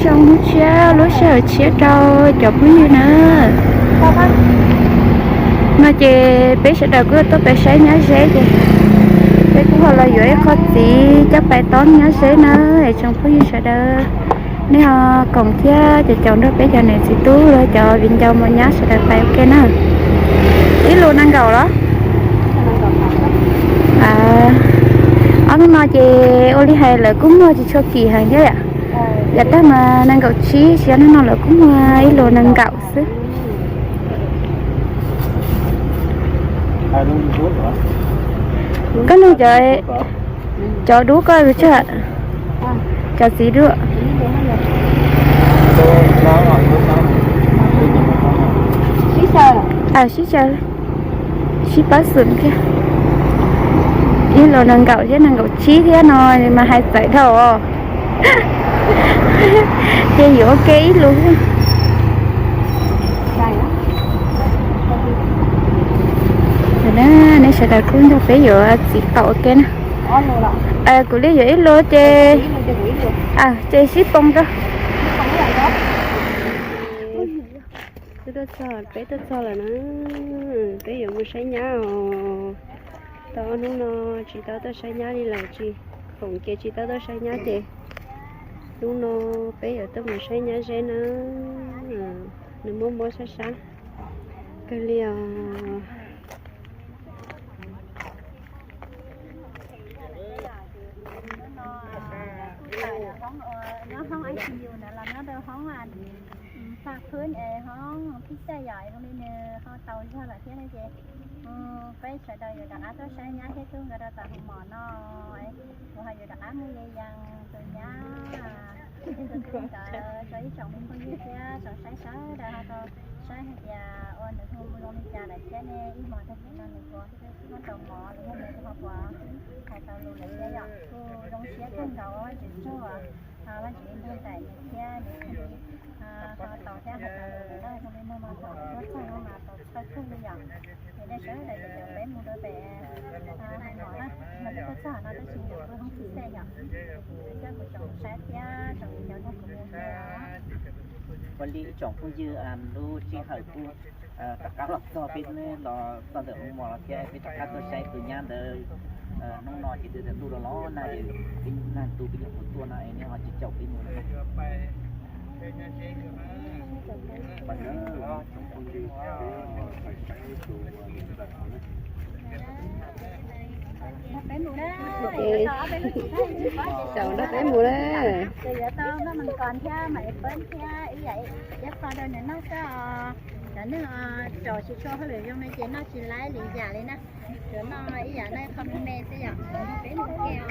Zoo hnub tshiab lub sij hawm tshiab rau cov phooj ywg na. No ces peb sawv daws kuj tuaj pem saib nyab Zeb ces peb kuj ho los yuav ib qho txiv coj pais tob nyab Zeb na. Es tsoom phooj ywg sawv daws nej ho koom thiab caum caum nrog peb cov niam txiv tub los cov viv ncaus mos nyab sawv daws pais ua ke na. Ib lus nees nkaum los? Ob hnub no ces ua li hais lawv kuj muag tsis tshua kim heev thiab yom. Yav tag mas nees nkaum tsib, tab sis hnub no lawv kuj muag ib lus nees nkaum xwb. Koj nug cov, cov dub koj tsis, cov txiv dub. Sib xyaw, sib pab xwm thiab. Ib lus nees nkaum thiab nees nkaum tsib thiab no mas hais txawv dhau os. Ces yuav ua ke ib lus. Nej sawv daws kuj nrog peb yuav txiv qaum ua ke na. Kuv li yuav ib lus ces, ces sib poob rau. Peb tuaj txog, peb tuaj txog lawm na. Peb yuav mus saib nyab os. Tau ob hnub no tsis tau tuaj saib nyab li lawm, tsis khoom ces tsis tau tuaj saib nyab ces hnub no peb yuav tuaj mus saib nyab Zeb na. Nws mob mob sab sab kawg li os. Nyob hoob I C U ntawd los nyob rau hoob faj khwb es hoob phib xaj yom, zoo li nws ho tau zog lawm thiab no ces peb sawv daws yuav rov qab tuaj saib nyab thiab tub nkawd rau tom hoo mom no. Kuv ho yuav rov qab mus ye yees tus nyab tus tub ntawd rau ib tsoom me phooj ywg thiab tsoom saib sawv daws ho tau saib hais tias ua nws hu zoo li cas lawm thiab ne, ib hmos tag kis no nws puas muab tau mov los yog nws ho puas hais tau lus lawm thiab yom. Kuj zoo siab kawg nkaus, Vajtswv tsaug, Vajtswv nrog nraim nws thiab nws thiaj li ho tau thiab hais tau lus lawm na. Zoo li muaj mob thaum tuaj txog no mas tau txhawj kawg li yom. Ces nej sawv daws ces caum peb mus rau pem hoo mom na, mas peb tuaj txog no tab sis nws kuj hoob phib xaj yom. Coj kuv tsoom saib thiab tsoom viv ncaus nrog kuv mus ua li ib tsoom phooj ywg, lub sij hawm kuj rov qab los txog, peb los txog ntawm hoo mom los thiab peb rov qab tuaj saib tus nyab ntawd. Hnub no ces twb ntuj los los nag, peb nag ntu peb nyuam qhuav tuaj no es nej ho tsis caum peb mus no. Peb mus na. Caum nrog peb mus na. Ces yuav tau Maj Mees Kos thiab Mam Li Peeb thiab ib yam ib qho rau nws noj xwb os. Cov neeg tsaus tsis tshua hauj lwm zoo no ces noj tsis laib li yam li na. Tsuas noj ib yam noj qho me me xwb yom. Peb mus ke os.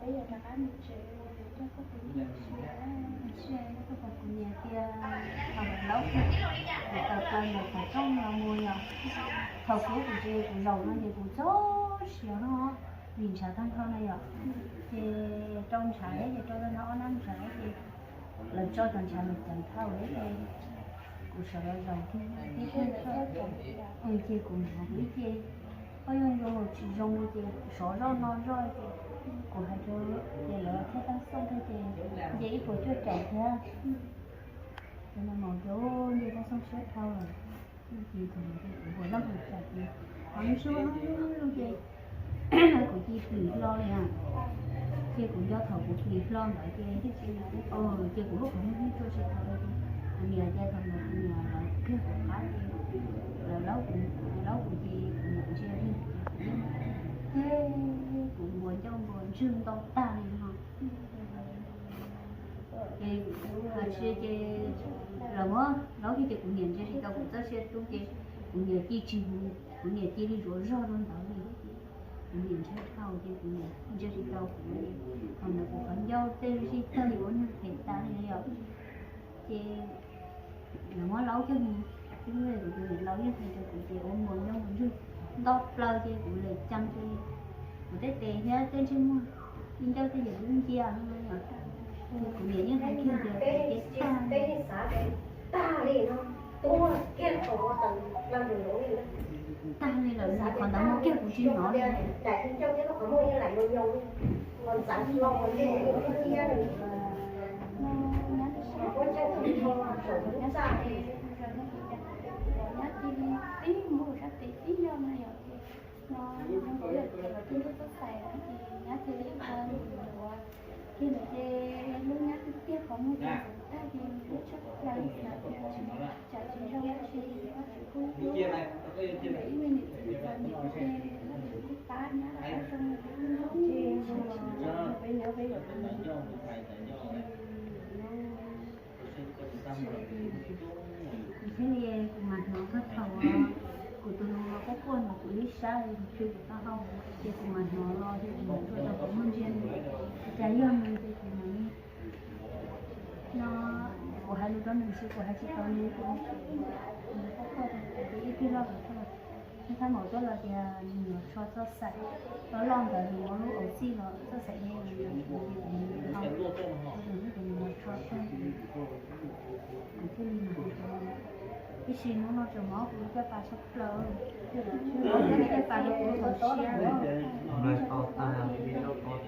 Peb yuav rov qab mus tsev, ua coj koj tus sia, sia, koj pom kuv niam tias thaum laus kiag, kuv tawm plaws ntawm qhov rooj los mus yom, thaum kuv kuv ces kuv zaum no ces kuv txog siav no, vim ntshav tag nrho no yom, ces rau ntshav thiab ces rau tag nrho ob nab ntshav ces lawv tso cov ntshav lawm ceev dhau lawm ces kuv sawv los zaum kiag tib pliag, ces kuv hnov kuv ib ce, koj yeej zoo tsis zoo li ces sov zoj no zoj ces kuv hais rau, ces lawv thiaj tab xoj rau ces nce ib puas cuaj caum thiab. Ces no mas ces nce tab xoj siab dhau lawm, ces thaum no ces kuv npuas leej hais tsam ces qhov ntsuag lug ces kuv cia plis hlo li na, ces kuv nco thaum kuv plis hlo ntawd ces, ces kuv lub qhov muag yeej tso tsis tau li ces kuv niam ces thaum ntawd kuv niam lawv kiag kuv qab ces lawv laub kuv, laub kuv ces kuv niam ntsia li ces kuv yeej, ces kuv npuas ncauj npuas ntswg ntau tag li no. Ces hais tsis ces lawv muab laub kiag ces kuv niam ntsia tsis tau kuv txoj sia tub ces kuv niam cia tsis, kuv niam cia li zuav zog rau ntawd li. Kuv niam ntshai dhau ces kuv niam ntsia tsis tau kuv li. Thaum ntawd kuv qhov ncauj tej zij tawg ua neeg phem tas li os. Ces lawv muab laub kiag mus, kuv tus niam laus yeej hais rau kuv ces ua npuas ncauj npuas ntswg nto plaws ces kuv lem cees ces kuv tej tes thiab tej ntsej muag ib ncauj tej yam lub ncia no na yom. Ces kuv niam yeej hais kiag tias kuv ces tag li, tag li no, tuag kiag qhov ua tawm plaws ntawm lawv li na. Tag li lawm, qhov ntawd mus kiag kuv tsis hnov li. Daim ncauj thiab lub qhov muag yeej lam yoo yoo li, qhov ntxeev hlo qhov ncauj yeej ib cia li. Ua ncauj thaum thaum saum lub txaj li. Nyab cia li tib mus sab tes tib yog no yom, no kuv yog tus lub txoj xais ces nyab cia li ua mus yuav kiag ntawd ces lub nyab tiag tiag qhov muag ces ntxeev tag ces lub tshab plaws xav tias tsam tsis zoo tab sis Vajtswv kuj hlub, ib me niam txiv txom nyem ces Vajtswv kuj pab nyab rov qab zoo li peb hnub no ces peb nyob peb yam Kuv thiaj li, kuv mam hnov tag thaum kuv tus nus los quaj quaj ntawm kuv ib sab, kuv tsw kuv taub hau, ces kuv mam hnov los ces kuv mam tsuas tau kuv muaj ntsia nws, cas yog nws ces kuv mam li, no, kuv hais lus rau nws ces kuv hais tsis tau nws, kuv quaj quaj ces ib pliag loj lawm, nws thaj maum tuaj los tias nws yuav tsho txoj xaim, loj loj ntawd nws muab lub auv txij los txoj xaim ne, nws yuav tsho, nws yuav tsho tag, kuv thiaj li mam hais rau nws. Tab sis hnub no tseem mob kuv caj pas tshaj plaws, mob kuv caj pas rau kuv thaum siab.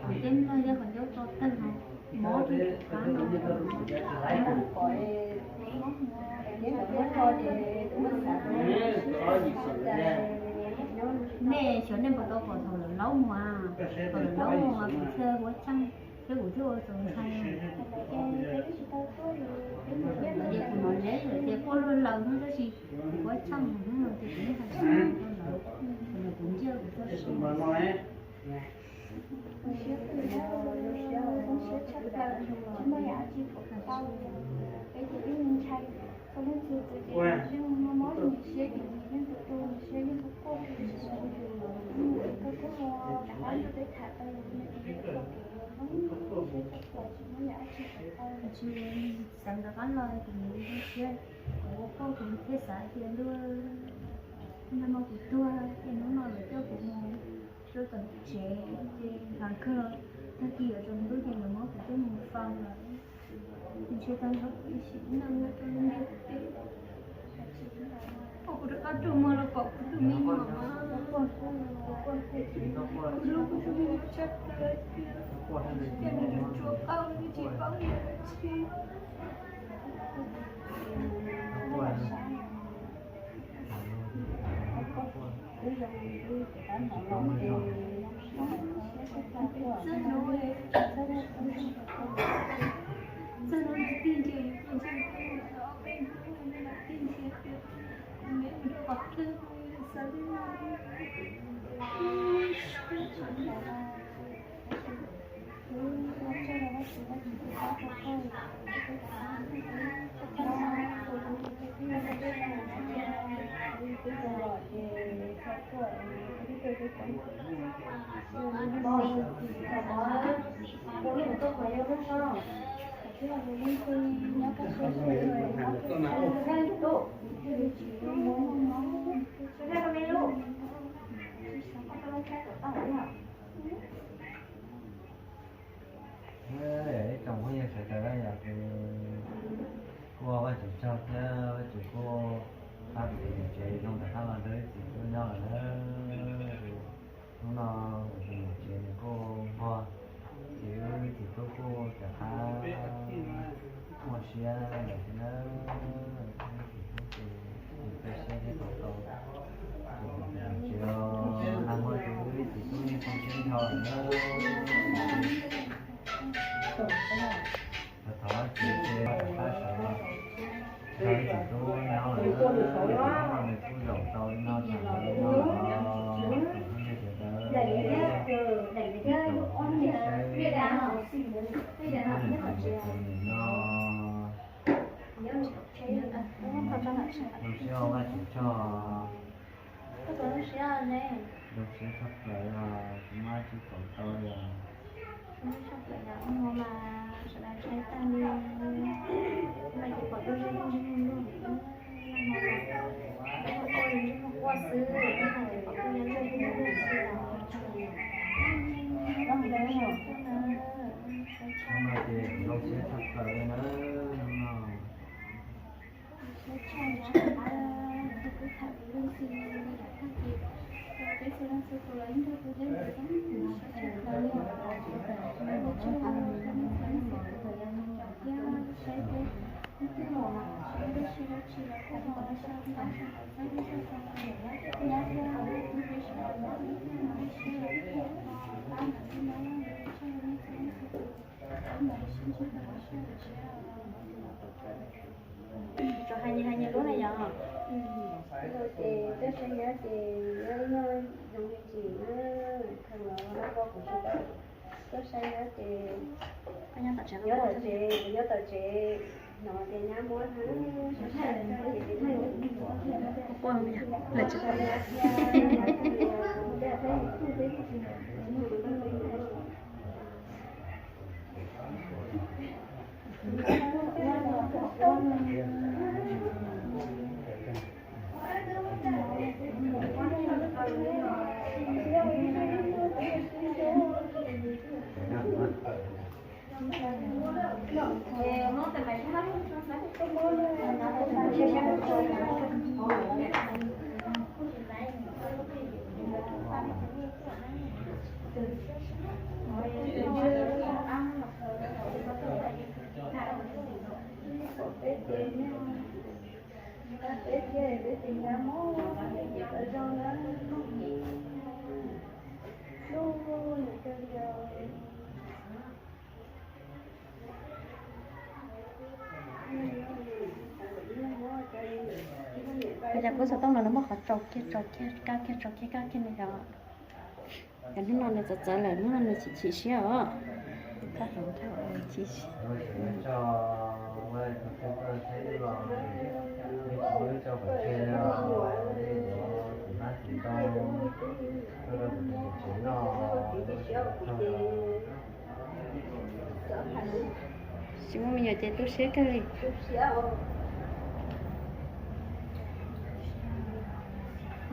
Kuv tej mloog thiab qhov ncauj to tag no, mob rau kuv qab no. Nej xyov nej puas tau pom thaum lawv laub mus, thaum lawv laub mus mas kuv thiaj huab tseej, thiab kuv thiaj ua txaus ntshai. Ces kuv hnov zeb lawm ces quaj luag laws no tab sis kuv huab tseej mus no ces kuv yeej hais tsis tau lawv, kuv ntsia kuv txoj sia. Kuv siab pw, kuv siab tshaj plaws, tsis muaj yam dab tsi pom tau. Peb ces peb ntshai, txhua leej txhua tus ces yeej mob mob nws siab ces nws yeej tu tu nws siab yeej quaj quaj, tsis xav yus, tau tuaj rov qab nrog peb tham tau yus me tus yawm txoj kev zoo siab tshaj plaws, tsis muaj yam dab tsi pom tau. Tsis xav rov qab los kuv zoo siab, kuv ua quaj kuv thiaj xav tias ntuj, nag hmo kuv tuag ces hnub no lawv coj kuv mus rau tom tsev ces hav kawg tag kis yuav tsaus ntuj ces lawv muab kuv coj mus faus lawm. Ntshe tag nrho kuv ib sim neej nyob rau lub ntiaj teb, pom kuv rov qab tuaj mus los pom kuv tus me nyuam mas, kuv hlub kuv tus me nyuam tshaj plaws tiag, cas nws tsuas tsuas qaug nws tsis paub ua dab tsi. Ib tsoom phooj ywg sawv daws, yog kuv ua Vajtswv tsaug thiab Vajtswv kuj pab kuv tus niam tsev zoo rov qab los nrog wb txiv tub nyob lawm na. Hnub no kuv tus niam tsev nws kuj nquag, ces wb txiv tub kuj rov qab muaj siab lawm thiab na. Wb txiv tub ces nws peb siab thiab tau tau, ces kuv tus niam tsev los nag hmo ces wb txiv tub yeej zoo siab dhau lawm na. Thov Vajtswv ces rov qab sawv los nrog wb txiv tub nyob lawm na. Hnub no nws kuj zaum tau li no tsam ntawd li no los, tsoom phooj ywg sawv daws, nim no zoo siab ua Vajtswv tsaug. Zoo siab tshaj plaws os, kuv mam tsis pom tau os. Hnub no ces kuv zoo siab tshaj plaws li na, hnub no. Tso hais nyias hais nyias lub na yom. Ces tuaj saib nyab ces nyab noj zoo li ntsis na, kheev los lab npoj kuv tsis tau. Tuaj saib nyab ces nyob tom tsev, kuv nyob tom tsev, hnov tias nyab muab na, saib saib ces tes neeg. Lawv tsis pom. Ua cas kuv xov tooj no nws muaj qhov tsau kiag tsau kiag kab kiag tsau kiag kab kiag no yom. Yog hnub no nws txawv txawv lawm, hnub no nws chim chim siab os. Chim siab. Tsis muaj me nyuam ces tu siab kawg li.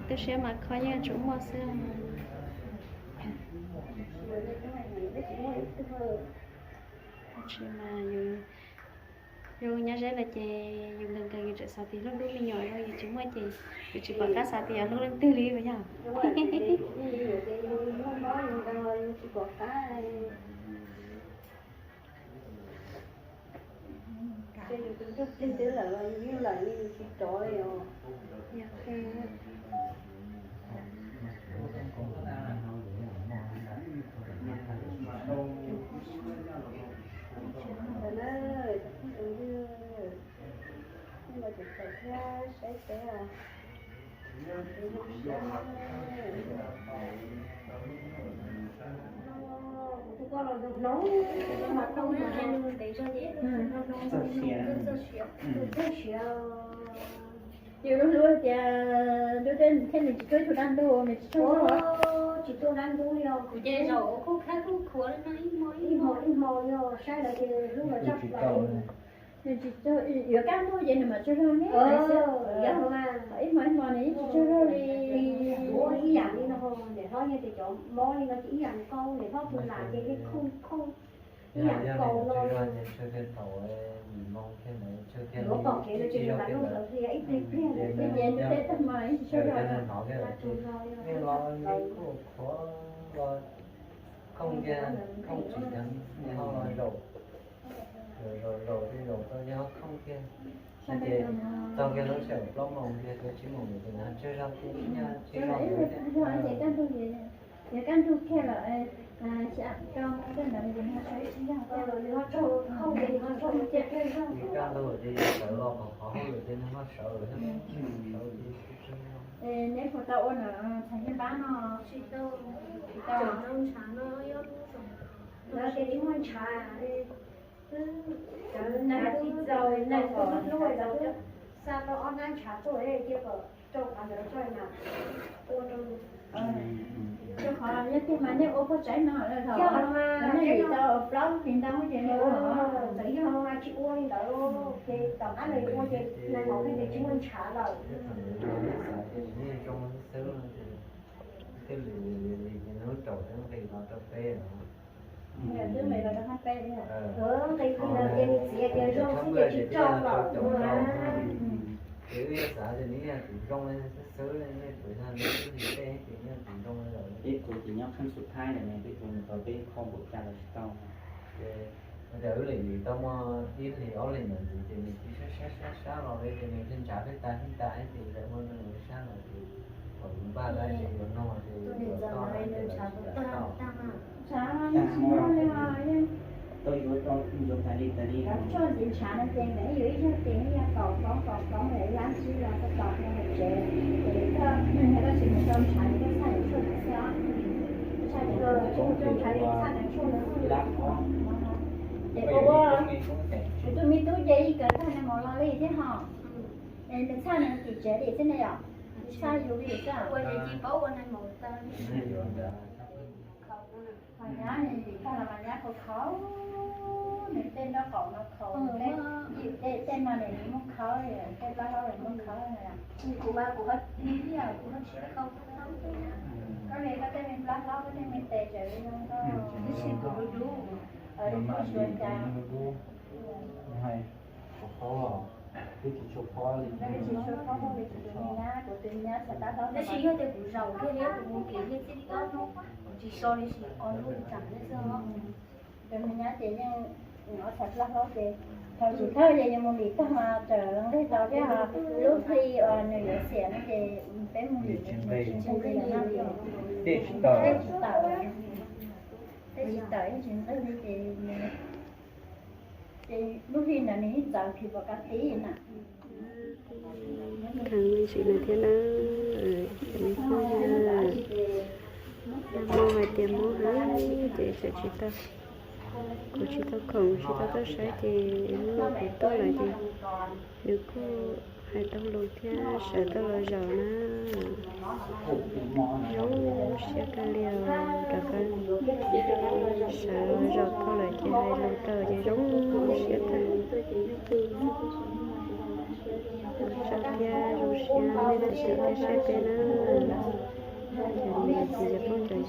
Tu siab mas kho yeej tsuas muaj xwb. Tsis mas yus, yus nyob ze no ces yus nkees nkees yus tseem xav tias hlub hlub me nyuam, yus tsis muaj ces yus tsis pom qab xav tias yog hlub leej twg li yog. Yus hlub hlub tias ntuj tej thiaj nws tsis tuaj ib tug dab ntub, nws tsis tuaj, tsis tuaj dab ntub li os. Kuv ces zaum ua khuj khab khuj khuav li no ib hmo ib hmo ib hmo. Saib lawv ces hlub lawv tsis tau. Nws tsis tsaug, yuav kaj ntug ces nws mam tsaug zog ne. Ib hmo ib hmo nws yeej tsis tsaug zog li. Ib yam li no, niam hlob yog tias cov mob li no ces ib yam nkaus, niam hlob tus lam ces yeej khooj khooj ib yam nkaus no. Tsaug zog ces tsaug thiaj thaum yim moo thiab ntawd tsaug thiaj li tsis tsaug zog thiab ntawd. Ces nws nyob, nws hnov thiab ntawd ces yeej los li kuj qhuav los khooj kiag, khooj tsis dheev, nws ho los zaum, zaum zaum zaum tej zaum tau nyob khooj kiag. Ces txog kiag lub sij hawm plaub moos kiag txog tsib moos ntawd ces nws tsaug zog thiab, tsaug zog thiab. Yog kaj ntug kiag lawm, xya rau moos tej ntawd ces nws ho sawv tsis yog thiab, nws ho tsaug, nws ho tsaug thiab. Kaj ntug ces yog sawv los qhov qhov hauj lwm ces nws ho sawv lawm thiab, sawv ces tsaug zog. Neb puas tau ua ntawm Txhais Nyiaj Npab no? Tsis tau. Tsis tau. Lawv tias tsis muaj ntshav, twb cov neeg twb txaus, neeg twb hlub hlub lawv, xa tau ob hnab ntshav tuaj cia kom rau qhov ntawd tso mas ua rau. Rau qhov yog tiag mas nej ua pog tsaib no lawm los, nej lim tau plaub hlis ntau ces nej ua, txawm yog mas tsis ua li ntawd ces tom qab nws ua ces neeg hauv pheej tias tsis muaj ntshav lawm. Thiaj li li li ces lub raum twb nqis los rau peb lawm. Twb nqis los rau qab peb li. Nqis los ces nws txiav tias zoo xwb ces tsis tso lawm. Ces wb yeej xav tias nws yog tus zoo li xwb xwb, nej tus yog nws ib hlis tej ces nws yog tus zoo li lawm. Peb tus ces nyob qhov xub thawj lawm ne, peb tus nws tau peb kho npaum cas los tsis tau. Ces ua cas wb lim lim tau muaj ib hlis ob hlis ntawd ntxiv ces nws cia li sab sab sab sab los li ces nws thiaj ntshav peb tas peb tas ces lawv muab nws sab lawm ces thaum npaj lawm ces yuav nug ces yuav toj lawm ces lawv tsis kam tau. Ntshav yeej tsis muaj li os, yeej tau yuav tau yuav tas li tas li. Cov tshuaj ntxiv ntshav no ces nkawd yuav ib zaug ces yeej yog kaum foob kaum foob lawm, lab sib los tau kaum foob lawm tsev. Ces koj, yog koj tsis mus tau ntshav ces koj txhaj yuav tshuaj ntawd xwb os. Tsis mus tau ntshav ces txhaj yuav tshuaj ntawd. Ces ua ua kuv tus me tub ces ib kawm tag nws mus los li thiab ho. Nws txhaj nws tim tsev li xwb ne yom. Txhaj yus li xwb. Ua ces tsis paub ua neeg mus tau. Mas nyab, mas nyab khaus khaus, nws tej nraub qaum no khaus, tej, tej no nws muab khawb, tej plaub hau nws muab khawb. Kuv mas kuv ho, kuv ho tsis khaus, koj li koj tej me plaub hau, koj tej me tes tseem zoo nkauj, tab sis kuv dub dub, kuv suav cas. Twb tsis tshua phob li. Twb tsis tshua phob li, kuv tus me nyab, kuv tus me nyab txhais tab hlob. Tab sis yog tias kuv zaum kiag thiab kuv mus kev thiab txij li ob hnub, kuv tsis so li sis ob hnub kuv tseem thiab xwb. Tus me nyab ces yeej, ob txhais tab hlob ces thaum tsis thawj ces yus mus lim tag mas tawm nqig tau thiab, lub hli uas nws yuav xiam no ces peb mus lim tsis nqig li no. Tej tsis tawm, tej tsis tawm yeej tsis nqig li ces, ces lub hli ntawd nws yeej txawv phim pom kab tib na. Kheev me ntsis lawm thiab na, cov me phooj ywg. Nag hmo hais tias mob heev ces tseem tsis tau, kuv tsis tau khoom tsis tau tuaj saib ces hnub no kuv tuaj lawm ces nws kuj hais tau lus thiab sawv tau los zaum na. Zoo siab kawg li os, rov qab sawv los zaum tau lawm ces hais lus tau ces zoo siab kawg. Zoo siab thiab zoo siab nej tus cawm thiab saib peb na. Cov niam txiv cov phooj cov ywg,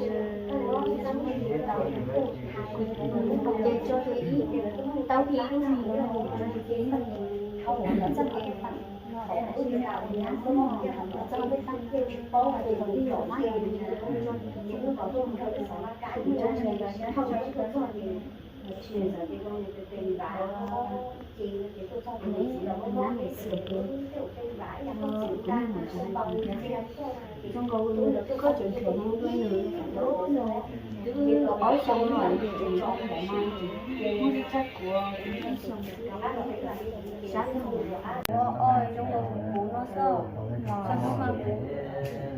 Ua ua zoo nkaus kuv no xwb,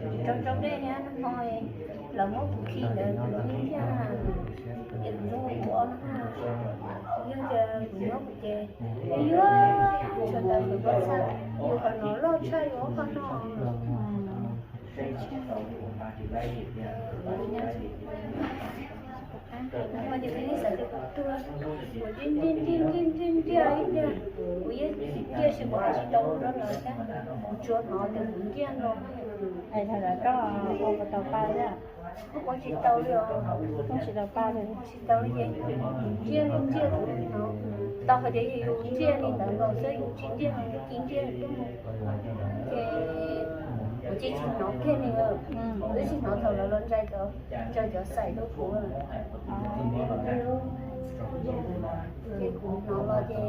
tsis tau tsau dej thiab, nag hmo lawv muab kuv khi ntawd kuv yeej thiaj, es kuv zoo nkaus kuv ob no, yog tias kuv nyob kuv ces yuav yuav tshua ntawd kuv txhaj, yus qhov no loj tshaj yus ob qho no. Kuv mas ces kuv yeej xav tias kuv tuag, kuv ntsiag ntsiag ntsiag ntsiag ntsiag ib pliag, kuv yeej ntsiag tsis, kuv hais tsis tau lus rau lawv thiab, kuv tsuas hnov tias kuv ntsiag no. Es thaum ntawd koj ua puas tau pa thiab? Ua tsis tau li os. Ua tsis tau pa li. Tsis tau li ces ntsiag li ntsiag, kuv hnov tau hais tias yus ntsiag li ntawd nkaus xwb, yus tsis ntsiag los yus tsis ntsiag li tuaj mus. Ces kuv cia tsis hnov kiag li, twb tsis hnov thaum lawv los ntsia cov, ntsia cov xaim rau kuv. Ces kuv hnov los ces,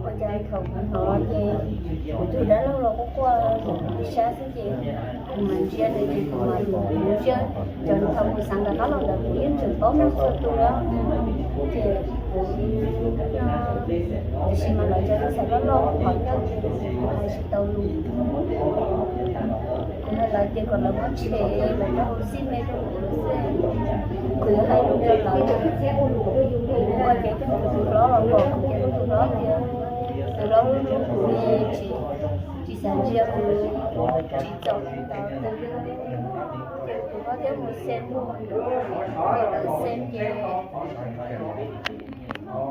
ua cas thaum kuv hnov los ces kuv tus dab laug los quaj quaj sab xwb ces kuv mas ntsia nws ces kuv mas ntsia, cov thaum kuv xav nram qab los ntawd kuv yeej tseem paub meej txhua tus na. Ces kuv, tiam sis mas lawv cov xaim loj loj qhov ncauj ces kuv hais tsis tau lus. Kuv hais lawv tias kom lawv muab tshem, lawv cov hauv xij me rau kuv xwb, kuv yuav hais lus rau lawv. Kuv ua ces coj kuv tus hlob los pom kuv ces kuv tus hlob tias, tus hlob hlub hlub kuv li, tsis, tsis xav ntsia kuv tsis txaus li ntawd. Ces kuv tus hlob thiaj mus xeem, ces lawv xeem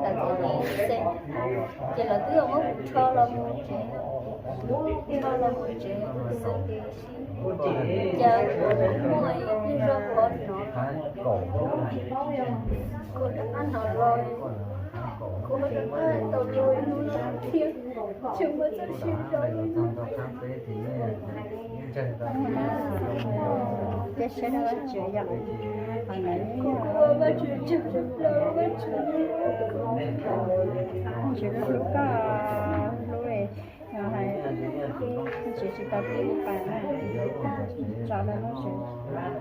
ces lawv thiaj li xeem, ces lawv twb muab kuv rho los mus tsev, rho los mus tsev xwb ces, cas kuv muaj ib pliag zog kuv ho hnov, kuv rov qab hnov los, kuv ho rov qab tau los hnub no thiab, tseem muaj txoj sia rau hnub no. Thiab siab rau Vajtswv yom. Kuv ua Vajtswv tsaug tshaj plaws, Vajtswv, Vajtswv hlub koj hlub, yog hais Vajtswv tsis tau pub lub pas na, tso rau Vajtswv. Peb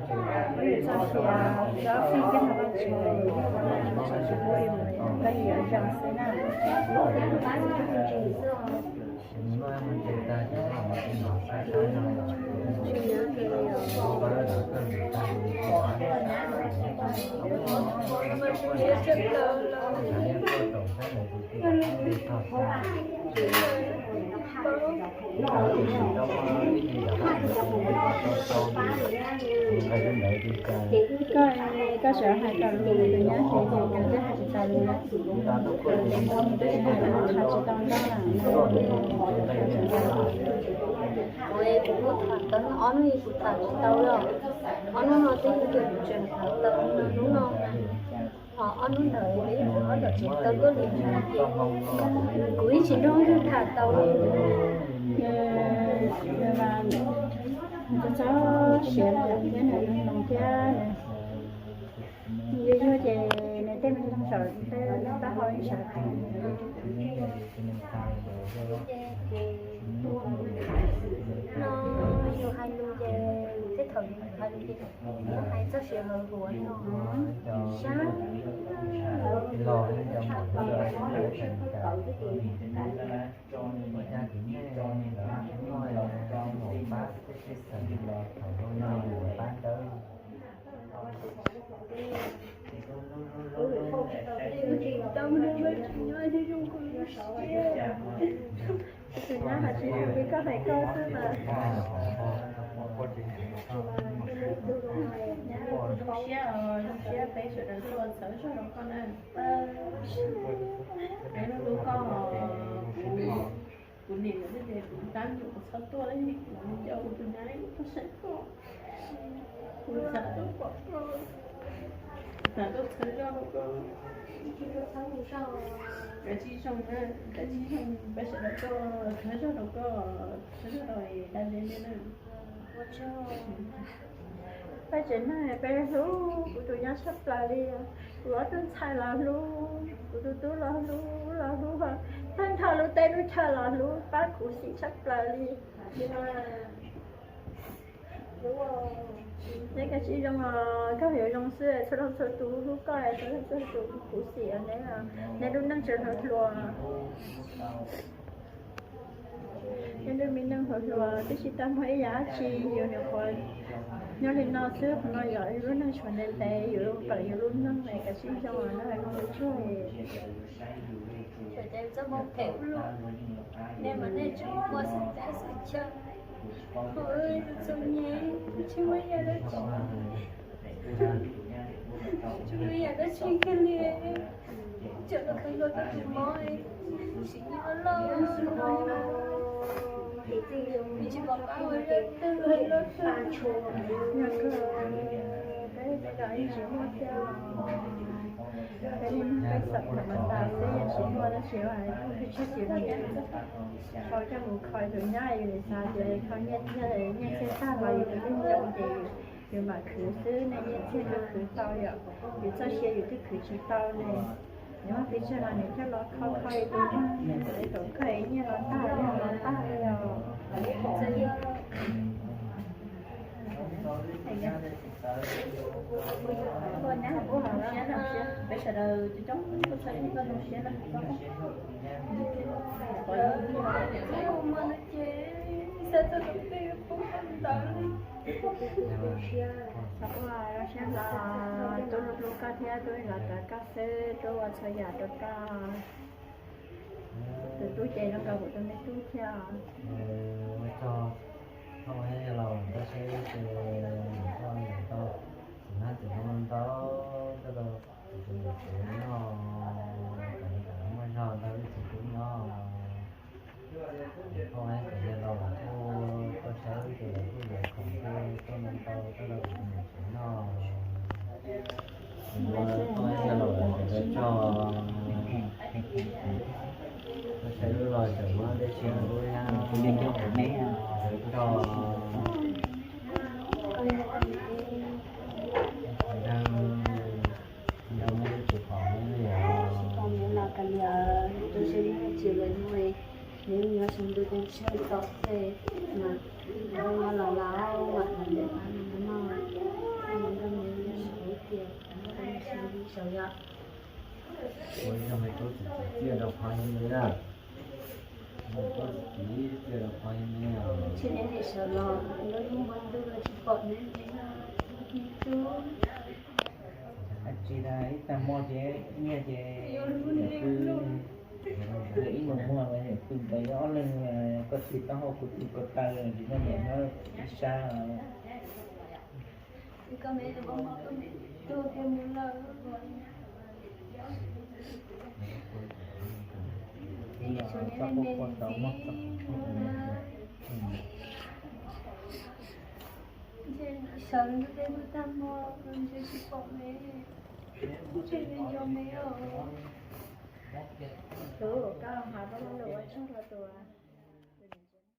txoj sia, txoj sia kiag rau Vajtswv, Vajtswv tsis pub li mus, koj yuav zoo xwb na. Koj, koj sawv hais kom lus tus nyab ces ces kawg twb hais tsis tau li na. Twb hais tsis tau ntau na. Kuv, kuv kuj tham tau ob hnub kuv tham tsis tau li. Ob hnub no twb yog kuv tseem tham tau hnub no. Ho ob hnub ntawd peb ob tug tseem tau tuaj li no ces kuv ib tsis nrog yus tham tau li. Nws mas nws txo txo siav no thiab nws hloov thiab nws yuag yuag ces nws tej me ntog saum tej taub hau yeej sawv. No yus hais lus ces, tej thaum yus hais lus ces yus hais txoj sia hluas hluas no, sab Tus nyab hais tsis li koj hais koj xwb mas. Zoo siab, zoo siab peb sawv daws tuaj txhawb zog rau koj na. Peb hlub hlub koj, kuv niam lawv thiaj tias kuv tab nyuam kuv txhob tuaj li, kuv nco kuv tus nyab, kuv tuaj saib koj, kuv xav tuaj pom koj, xav tuaj txhawb zog rau koj. Kav tsij zoo na, kav tsij zoo, peb sawv daws tuaj txhawb zog rau koj, txhawb zog rau da zeb na. Peb tsev neeg peb hlub kuv tus nyab tshaj plaws li. Kuv ob tug ntxhais los hlub, kuv tus tub los hlub, los hlub, tag nrho lub teb lub chaw los hlub, pab khuv xim tshaj plaws li. Neb kav tsij zoo os, koj yuav zoo xwb, txhua leej txhua tus hlub koj, txhua leej txhua tus khuv xim neb, neb lub neej tseem hluas hluas. Neb lub me neej hluas hluas, twb tsis tau muaj ib yam dab tsi, yus nyuam qhuav nyob li no xwb, qhov no yog lub neej tshuav ntev ntev, yus lub pawm yus lub neej, kav tsij zoo os, neb hais zoo li tsuag. Txoj hmoov phem ua luaj, nej mas nej tseem muaj xwm txheej xwm chaw, txom nyem, tsis muaj ib yam dab tsi. Tsis muaj ib yam dab tsi kiag li, tseem los khaws nkaus tau tus mob, kuv sim nyob loj, tsis pom qab ua zaj twg los twg. Yog kawg, peb cov ib tsis muaj thiab. Peb niaj hnub peb xav tham mas tas xwb, yeej tsis muaj dab tsi, peb tsis tsis muaj. Sau coj mus kho tus nyab, yus xav tias kho nyiaj txiag, nyiaj txiag tag los yus tus neeg zoo ces yus mam khwv xwb, nej nyiaj txiag yus khwv tau yom, yus txoj sia yus twb khwv tsis tau ne. Nws muaj pes tsawg los nws coj los kho kho yus tus neeg, es thaum koj nyiaj los tag, nyiaj los tag li os. Peb sawv daws coob coob txhawj txhawj koj zoo siab na. Xav ua zoo siab los tub hlub hlub koj thiab tub los tos koj xwb, tub ua txhua yam rau koj. Tus tub ces zoo nkaus kuv tus me tub thiab. Ua tsaug, thov ua los koj saib ces koj tau txiv hmab txiv ntoo ntau, koj tau tus txiv tsev noj, kom nws muaj zog ntau ib txiv tub nyob. Thov ua kom yog los kuj koj saib ces kuj yog khoom kuj tau ntau ntau, koj tau tus txiv tsev noj. Thov ua los sawv daws tso, koj saib lub los sawv muab dej sia lub nyab sawv daws tso. Ntawd, ntawd muab lub tsis pom li os. Tsis pom li los kav liam, tus tsis muaj tsis lawm nws, nws nyob saum ntuj teb chaws tom xwb mas, nws los laus mas nws nyob nws noj, nws nyob nws saum tias nws saum yom. Ua ib tug me tub txiv txiv txiaj rau qhov li na. Ua tub txiv txiv txiaj rau qhov li na. Tsis ne nim sawv los lub hnub npua ntuj los tsis pom neb li na, me tub. Tsis tas ib tag hmo ces nyiaj ces ib nus muag pw ntawd ob leeg, koj txiv taub hau kuv txiv ko taw, tsis muaj niam nyob ib sab. Sawv ntuj teb ntuj tag hmo, ntshe tsis pom me, ntshe me yog me os. Tus koj has koj muab lus ua tsaug rau tus